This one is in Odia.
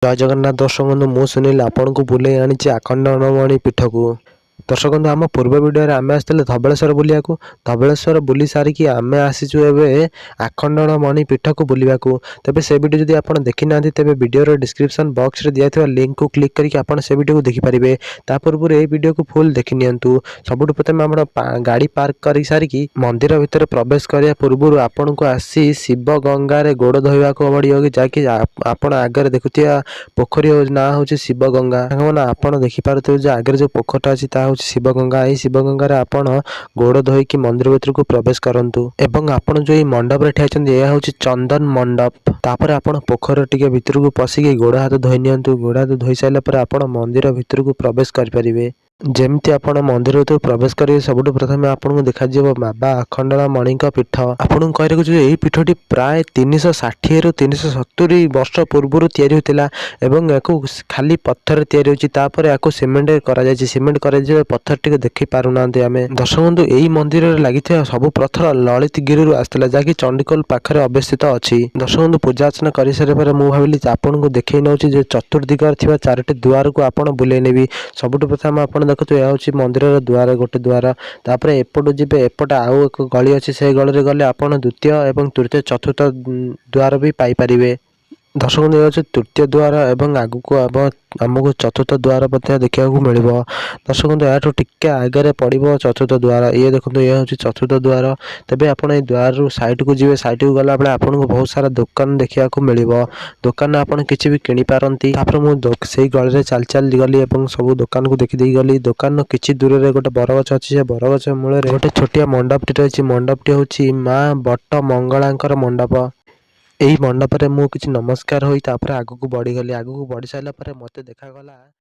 ଜୟ ଜଗନ୍ନାଥ ଦର୍ଶକ ବନ୍ଧୁ, ମୁଁ ସୁନୀଲ ଆପଣଙ୍କୁ ବୁଲେଇ ଆଣିଛି ଆଖଣ୍ଡଳମଣି ପୀଠକୁ। ଦର୍ଶକ ବନ୍ଧୁ, ଆମ ପୂର୍ବ ଭିଡ଼ିଓରେ ଆମେ ଆସିଥିଲେ ଧବଳେଶ୍ୱର ବୁଲିବାକୁ। ଧବଳେଶ୍ୱର ବୁଲି ସାରିକି ଆମେ ଆସିଛୁ ଏବେ ଆଖଣ୍ଡଳମଣି ପୀଠକୁ ବୁଲିବାକୁ। ତେବେ ସେ ଭିଡ଼ିଓ ଯଦି ଆପଣ ଦେଖିନାହାନ୍ତି, ତେବେ ଭିଡ଼ିଓର ଡିସ୍କ୍ରିପସନ୍ ବକ୍ସରେ ଦିଆଥିବା ଲିଙ୍କକୁ କ୍ଲିକ୍ କରିକି ଆପଣ ସେ ଭିଡ଼ିଓକୁ ଦେଖିପାରିବେ। ତା ପୂର୍ବରୁ ଏହି ଭିଡ଼ିଓକୁ ଫୁଲ୍ ଦେଖିନିଅନ୍ତୁ। ସବୁଠୁ ପ୍ରଥମେ ଆପଣ ଗାଡ଼ି ପାର୍କ କରି ସାରିକି ମନ୍ଦିର ଭିତରେ ପ୍ରବେଶ କରିବା ପୂର୍ବରୁ ଆପଣଙ୍କୁ ଆସି ଶିବ ଗଙ୍ଗାରେ ଗୋଡ଼ ଧୋଇବାକୁ ପଡ଼ିବ କି, ଯାହାକି ଆପଣ ଆଗରେ ଦେଖୁଥିବା ପୋଖରୀ ନାଁ ହେଉଛି ଶିବଗଙ୍ଗା। ସାଙ୍ଗମାନେ, ଆପଣ ଦେଖିପାରୁଥିବେ ଯେ ଆଗରେ ଯେଉଁ ପୋଖରୀଟା ଅଛି, ତାହା ହେଉଛି ଶିବଗଙ୍ଗା। ଏହି ଶିବଗଙ୍ଗାରେ ଆପଣ ଗୋଡ଼ ଧୋଇକି ମନ୍ଦିର ଭିତରକୁ ପ୍ରବେଶ କରନ୍ତୁ ଏବଂ ଆପଣ ଯେଉଁ ଏଇ ମଣ୍ଡପରେ ଠିଆ ହେଇଛନ୍ତି, ଏହା ହେଉଛି ଚନ୍ଦନ ମଣ୍ଡପ। ତାପରେ ଆପଣ ପୋଖରୀର ଟିକେ ଭିତରକୁ ପଶିକି ଗୋଡ଼ ହାତ ଧୋଇ ନିଅନ୍ତୁ। ଗୋଡ଼ ହାତ ଧୋଇ ସାରିଲା ପରେ ଆପଣ ମନ୍ଦିର ଭିତରକୁ ପ୍ରବେଶ କରିପାରିବେ। ଯେମିତି ଆପଣ ମନ୍ଦିର ଭିତରକୁ ପ୍ରବେଶ କରିବେ, ସବୁଠୁ ପ୍ରଥମେ ଆପଣଙ୍କୁ ଦେଖାଯିବ ବାବା ଆଖଣ୍ଡଳମଣିଙ୍କ ପୀଠ। ଆପଣଙ୍କୁ କହି ରଖୁଛୁ ଯେ ଏହି ପୀଠଟି ପ୍ରାୟ 360ରୁ 370 ବର୍ଷ ପୂର୍ବରୁ ତିଆରି ହୋଇଥିଲା ଏବଂ ଏହାକୁ ଖାଲି ପଥରରେ ତିଆରି ହୋଇଛି। ତାପରେ ଏହାକୁ ସିମେଣ୍ଟ କରାଯାଇଛି। ସିମେଣ୍ଟ କରାଯିବା ପଥର ଟିକେ ଦେଖି ପାରୁନାହାନ୍ତି ଆମେ। ଦର୍ଶକ ବନ୍ଧୁ, ଏହି ମନ୍ଦିରରେ ଲାଗିଥିବା ସବୁ ପଥର ଲଳିତଗିରିରୁ ଆସିଥିଲା, ଯାହାକି ଚଣ୍ଡିଖୋଲ ପାଖରେ ଅବସ୍ଥିତ ଅଛି। ଦର୍ଶକ ବନ୍ଧୁ, ପୂଜା ଅର୍ଚ୍ଚନା କରିସାରିବା ପରେ ମୁଁ ଭାବିଲି ଆପଣଙ୍କୁ ଦେଖେଇ ନେଉଛି ଯେ ଚତୁର୍ଦିଗରେ ଥିବା ଚାରୋଟି ଦୁଆରକୁ ଆପଣ ବୁଲେଇ ନେବି। ସବୁଠୁ ପ୍ରଥମେ ଆପଣ ଦେଖନ୍ତୁ, ଏହା ହେଉଛି ମନ୍ଦିରର ଦ୍ୱାର, ଗୋଟେ ଦ୍ୱାର। ତାପରେ ଏପଟୁ ଯିବେ, ଏପଟେ ଆଉ ଏକ ଗଳି ଅଛି। ସେ ଗଳିରେ ଗଲେ ଆପଣ ଦ୍ୱିତୀୟ ଏବଂ ତୃତୀୟ, ଚତୁର୍ଥ ଦ୍ୱାର ବି ପାଇପାରିବେ। ଦର୍ଶକ ବନ୍ଧୁ, ଏହା ହେଉଛି ତୃତୀୟ ଦ୍ୱାର ଏବଂ ଆଗକୁ ଆମକୁ ଚତୁର୍ଥ ଦ୍ୱାର ମଧ୍ୟ ଦେଖିବାକୁ ମିଳିବ। ଦର୍ଶକ ବନ୍ଧୁ, ଏହାଠୁ ଟିକେ ଆଗରେ ପଡ଼ିବ ଚତୁର୍ଥ ଦ୍ୱାର। ଇଏ ଦେଖନ୍ତୁ, ଇଏ ହେଉଛି ଚତୁର୍ଥ ଦ୍ୱାର। ତେବେ ଆପଣ ଏଇ ଦ୍ୱାରରୁ ସାଇଡ଼କୁ ଯିବେ। ସାଇଡ଼କୁ ଗଲାବେଳେ ଆପଣଙ୍କୁ ବହୁତ ସାରା ଦୋକାନ ଦେଖିବାକୁ ମିଳିବ। ଦୋକାନରେ ଆପଣ କିଛି ବି କିଣିପାରନ୍ତି। ତାପରେ ମୁଁ ସେଇ ଗଳିରେ ଚାଲି ଚାଲି ଗଲି ଏବଂ ସବୁ ଦୋକାନକୁ ଦେଖି ଦେଖି ଗଲି। ଦୋକାନର କିଛି ଦୂରରେ ଗୋଟେ ବରଗଛ ଅଛି। ସେ ବରଗଛ ମୂଳରେ ଗୋଟେ ଛୋଟିଆ ମଣ୍ଡପଟି ରହିଛି। ମଣ୍ଡପଟି ହେଉଛି ମା ବଟ ମଙ୍ଗଳାଙ୍କର ମଣ୍ଡପ। ଏହି ମଣ୍ଡପରେ ମୁଁ କିଛି ନମସ୍କାର ହୋଇ ତାପରେ ଆଗକୁ ବଢ଼ିଗଲି। ଆଗକୁ ବଢ଼ି ସାରିଲା ପରେ ମୋତେ ଦେଖାଗଲା